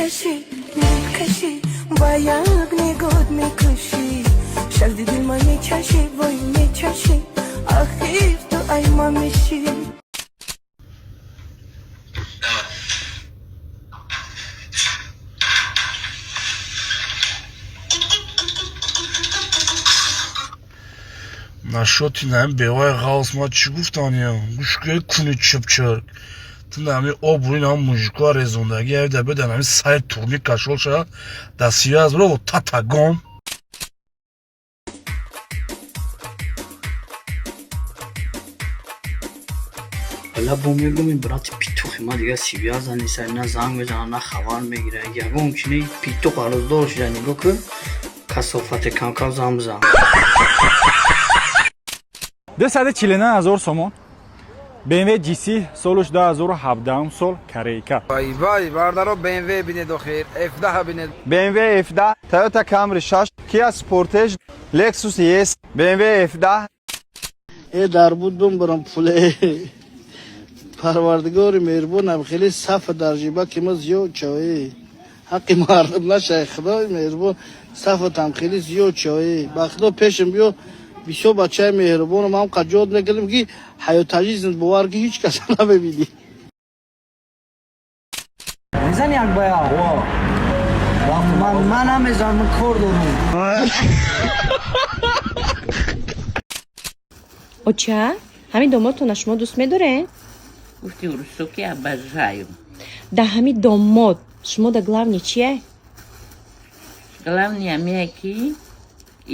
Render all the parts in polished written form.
Мекашӣ, мекашӣ, ба як нигоҳ мекушӣ, шарди дил ма мечашӣ, вой, мечашӣ, ахир ту ай ма мешӣ. Нашоти наим беваи ғалс ма чӣ гуфтания? Гӯшкӯи куни чипчирк, ту нами обрӯи нам мужикоа резондагӣ авида беда нами сай турни кашол ша дастиёаз бро татагом. Ла бо мегум, брати петухи ма дигар связа нест, на занг мезана, на хабар мегира. Ягон чини петух арӯздор шуда. Нигоҳ кун, касофате, камкам зан бизан. 249 000 сомон, BMW GC, солуш 2017 сол, корейка. Вай, вай, бардаро, BMW бинед, охир F10 бинед. BMW F10, Toyota Camry 6, Kia Sportage, Lexus ES, BMW F10. Э, дар буд бимбарам пуле. Парвардигори меҳрубонам, хеле сафа дар ҷиба ки ма зиёд чои ҳаққи мардум нашай. Худои меҳрубон, сафатам хеле зиёд чои. Ба худо, пешам биё. Бисёр бачаи меҳрубонам, ҳам қаҷод мекардем, ки ҳаётажизм, бовар ки ҳеҷ каса намебинӣ. Мезани як бая? Ман намезанам, ман кор дорам. Оча, ҳамин домодтона шумо дӯст медоред? Гуфти урусо ки обожаю. Да ҳамин домод шумо да главный чие? Главный ҳамие ки,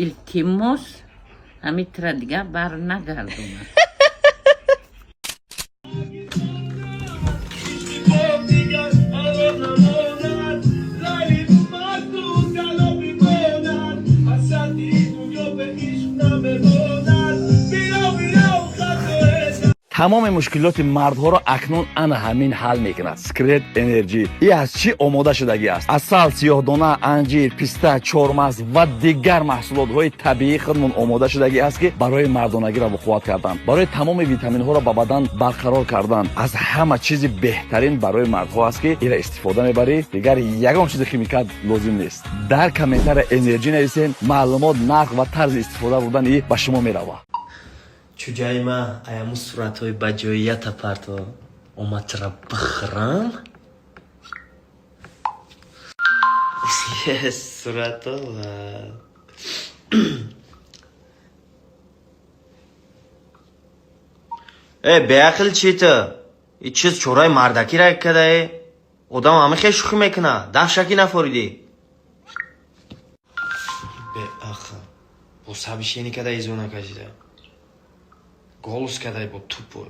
илтимос, ҳами тра дигар бар нагардонад. Тамоми мушкилоти мардҳоро акнун ана ҳамин ҳал мекунад. Скрет Энерҷи и аз чӣ омода шудагӣ аст? Асал, сиёҳдона, анҷир, писта, чормағз ва дигар маҳсулотҳои табиии худмон омода шудагӣ аст, ки барои мардонагиро қувват кардан, барои тамоми витаминҳоро ба бадан барқарор кардан, аз ҳама чизи беҳтарин барои мардҳо аст, ки ира истифода мебарӣ, дигар ягон чизи химикат лозим нест. Дар комментария «Энерҷӣ» нависен, маълумот, нарх ва тарзи истифода бурдан и ба шумо меравад. Чуҷаи ма аяму суратҳои баҷоията парто, омадтара бихӯрам. Сурато ва Э, беақл, чи ту? И чиз чораи мардакира кадае? Одам ҳама хел шӯхӣ мекуна, даҳшакӣ нафоридӣ. Беақл, бо сабишени када изо накашида, голос кадай бо тупой.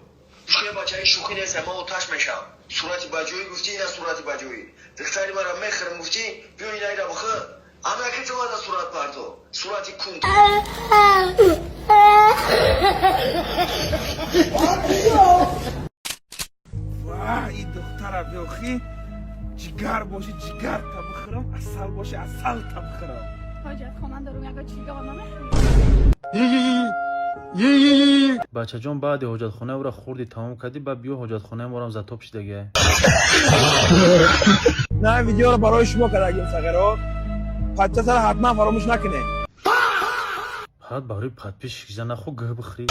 Шӯхи, бачаи, шӯхӣ нест, ман оташ мешавам. Сурати баҷоӣ гуфтӣ, ина сурати баҷоӣ. Духтари мара мехӯрам гуфтӣ, биё инаира бихӯр. Амаки ту мана сурат парто, сурати кун. Вай, духтара биёхӣ, ҷигар боши, ҷигар та бихӯрам, асал боши, асал та бихӯрам. Ҳоҷатхона дорум, яго чиго намехӯрӣ? Бачаҷон, баъди ҳоҷатхонаи ӯра хурдӣ тамом кардӣ, ба биё, ҳоҷатхонаи морам затоп шидагия. На, видеоро барои шумо кардагим, сағиро. Подписаться ҳатман фаромӯш накунед. Баъд барои подписчик шида нахо гӯ бихӯрӣ.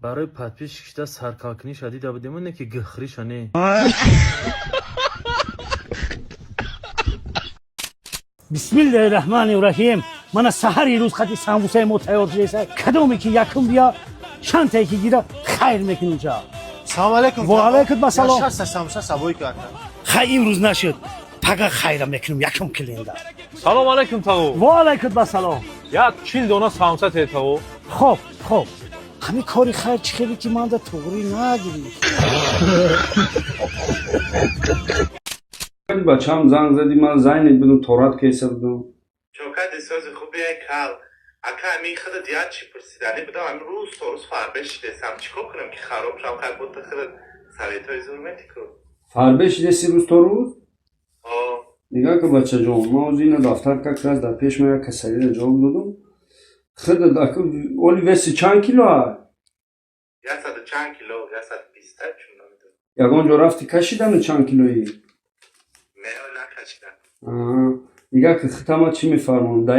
Барои подписчик шида саркалкуниша дида будему, не ки гӯхӯриша не. Бисмиллаҳи раҳмани раҳим. Мана саҳари рӯз хати самбусаи мо тайёр шудеса. Кадоме ки якум бия, чандтае ки гира, хайр мекунем ча. Салом алейкум. Ва алайкум ассалом. Шаста самбуса сабои ку, ака. Хай, имрӯз нашуд, пага хайра мекунем якум клиента. Салом алейкум, тағо. Ва алайкум ассалом. Як 40 дона самса те, тағо. Хоб, хоб, ҳамин кори хайр чӣ хеле ки манда туғрӣ нагирифт. Бачаам, занг задӣ, ман занг будам, торат кеса будам. Чокади, сози хуби, кал ака. Ами худат як чӣ пурсиданӣ будам. Ами рӯз то рӯз фарбе шидесам, чӣ кор кунам, ки хароб шам? Хай, буд худат советҳои зур метӣ ку. Фарбе шидеси рӯз то рӯз? Нигоҳ ка, бачаҷон, ман ҳозир ина дафтар как раз дар пеш ма як касалиро ҷавоб додам. Худат оли веси чанд кило а? Яксаду чанд кило, 120 чун намедонам. Ягон ҷо рафти, кашидану чанд килоӣ? Не, накашидам. Нигоҳ ки, хитама чӣ мефармонам: дар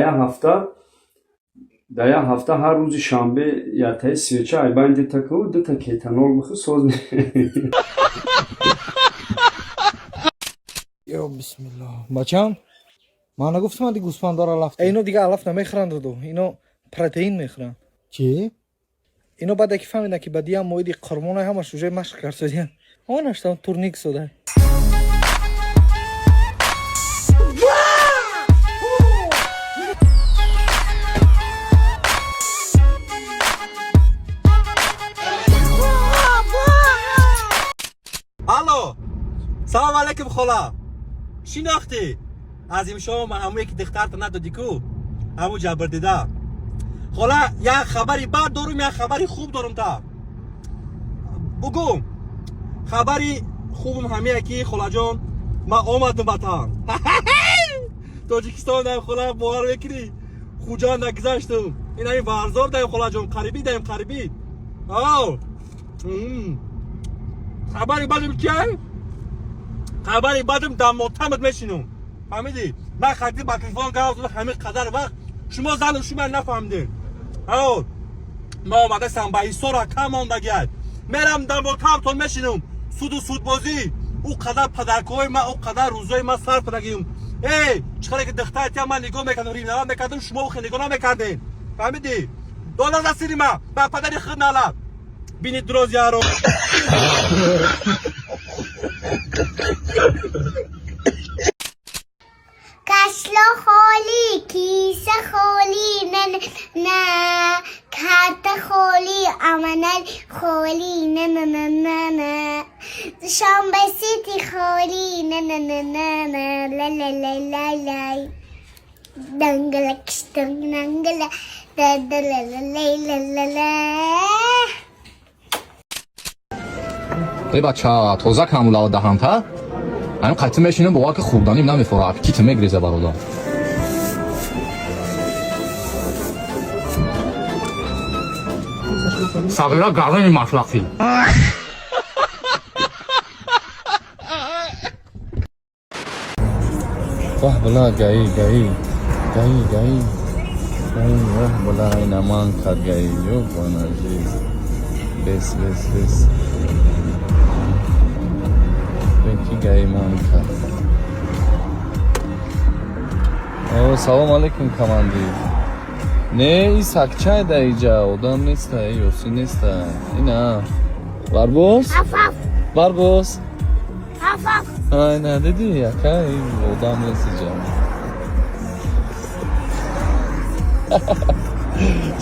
як ҳафта ҳар рӯзи шанбе яктаи свеча айбайн дита ку, дута кетанол бихӯр, соз. Ё бисмиллоҳ, бачам, ман нагуфтам ди гӯсфандора алаф. Ино дига алаф намехӯранд, дуду, ино протеин мехӯранд. Чӣ? Ино баъде ки фаҳмиданд, ки ба диям моиди қурмона, ҳамаш уже машқ кардсодиян, онаштан турник сода. Алло, салом алейкум, хола. Шинохтӣ? Азим шома, ҳамое ки духтарта надодӣ ку, ҳаму ҷабрдида. Хола, як хабари бад дорум, як хабари хуб дорум. Та бугӯ. Хабари хубум ҳамие ки, холаҷон, ман омадам ватан, Тоҷикистон даем. Хола, бовар мекунӣ, Хуҷанда гузаштум, ин ҳами Варзоб даем, холаҷон, қарибӣ даем, қарибӣ. Ав хабари бадум чия? Хабари бадум, дар мотамат мешинум, фаҳмидӣ? Ман хати ба телефон гап задам, ҳамин қадар вақт шумо зану шума нафаҳмидед. Ав ман омадастам, ба Ҳисора кам мондагиай, мерам дар мотамтон мешинум. Суду судбозӣ, ӯ қадар падаркҳои ман, ӯ қадар рӯзои ман сарф кардагиюм. Эй, чӣ қадар ки духтари тия ман нигоҳ мекардам, римнават мекардам, шумо охи нигоҳ намекардем, фаҳмидӣ? Дона засири ма ба падари худ налаб бини дрозяро. Кашло холӣ, киса холӣ, на на, карта холӣ, аманал холӣ, на на на на на, Душанбе Сити холӣ, на на на на на, ла ла ла ла лай. Дангала киштанг нангала, да да ла ла ла ла ла ла. Эй бача, тоза камулава даҳанта. Ҳамин қатъи мешинем, бовар ки хӯрданим намефора, аппетит мегреза, бародар. Сағира гарами машлақӣ. Ваҳ, бала, гаи, гаи, гаи, гаи, гаи, ваҳ, бала, ина ман кард гаи, ёбанажи. Бес, бес, бес. Бен ки гаи ман кард. О, салом алейкум, командир. Не, и сакчай да иҷа, одам неста, ёси неста. Ина. Барбос? Аф аф. Барбос. Аф аф. Ай, на, диди, ака, одам нест иҷа.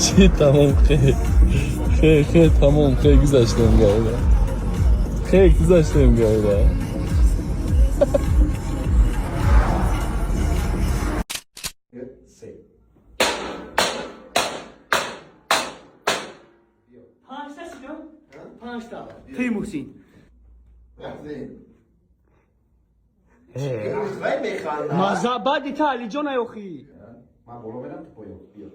Чӣ, тамом, хе. Хе, хе, тамом, хе, гузаштем гайда. Хе, гузаштем гайда. Ти Муҳсин. Маза баъди та Алиҷон охи. Ман боло мерам, ту поён. Биё.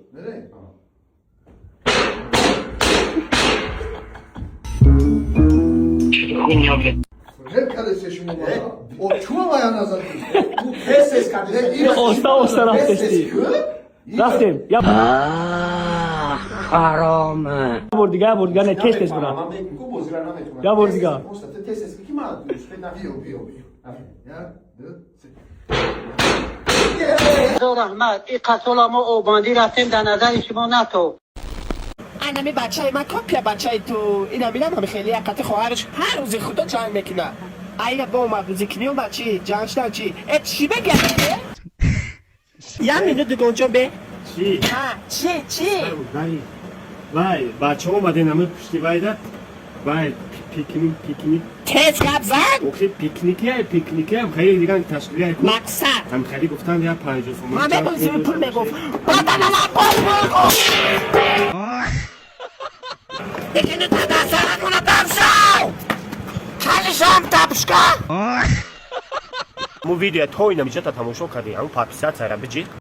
Оста оста рафтести. Рафтем. Я ҳаром. Бор дига, бор дига, не, тез тез брат. Я бор дига. Раҳмат, и қасола мо обандӣ рафтем, дар назари шумо нато. Анами бачаи ман копия бачаи ту. Ина бинам, ҳами хеле яқати хоҳараш ҳар рӯзи худо ҷанг мекуна. Айна бо омад бузӣ кунӣ, омад чӣ? Ҷанг шудан чӣ? Э, чӣ мегӯяд? Як минут, дугонҷон, бе. Чӣ? Ҳа, чӣ, чӣ? Вай, бачаҳо омаден, ами пушти вайда. Вай, пикник, пикник. Тез гап зан! Охи, пикникия, пикникия, хеле диган ташкилия. Мақсад? Ҳам хеле гуфтан, я 50 сомон. Ман мебозим, пул мегуфт. Баданама пул мегуфт! Дигини тадасаратона тамшав! Калишам тапшка! Мо видео то инамиҷата тамошо кардем, ҳамн подписаться ра биҷи.